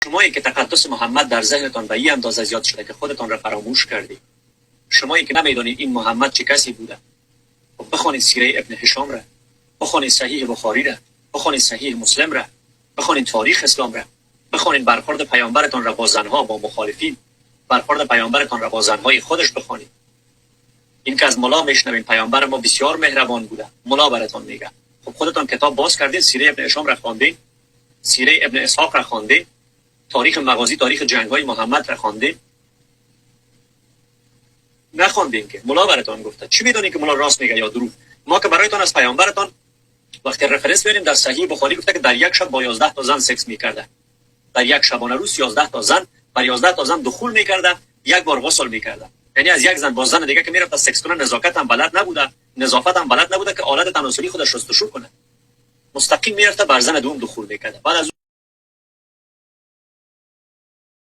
شمایی که تقدس محمد در ذهنتان به این اندازه زیاد شده که خودتان را فراموش کردید، شمایی که نمیدانید این محمد چه کسی بوده، خب بخوانید سیره ابن هشام را، بخوانید صحیح بخاری را، بخوانید صحیح مسلم را، بخوانید تاریخ اسلام را، بخوانید برخورد پیامبرتان را با زنها، با مخالفین، برخورد پیامبرتان را با زنهای خودش بخوانید. این که از ملا میشنوین پیامبر ما بسیار مهربان بوده، ملا براتان میگه. خب خودتان کتاب باز کردین، سیره ابن هشام را خواندین، سیره ابن اسحاق را خواندین، تاریخ مغازی، تاریخ جنگ‌های محمد را خواندین؟ نخواندین که ملا براتان گفته. چی میدونین که ملا راست میگه یا دروغ؟ ما که برایتان از پیامبرتان وقتی reference میاریم، در صحیح بخاری گفته که در یک شب با 11 تا زن سکس میکرده، در یک شبانه روز 11 تا زن، بر 11 تا زن دخول میکرده، یک بار غسل میکرده. یعنی از یک زن با زن دیگه که میرفت سکس کنه، نزاکت هم بلد نبوده، نظافت هم بلد نبوده که آلت تناسلی خودش شستشو کنه، مستقیم میرفته بر زن دوم دخول میکرده. بعد از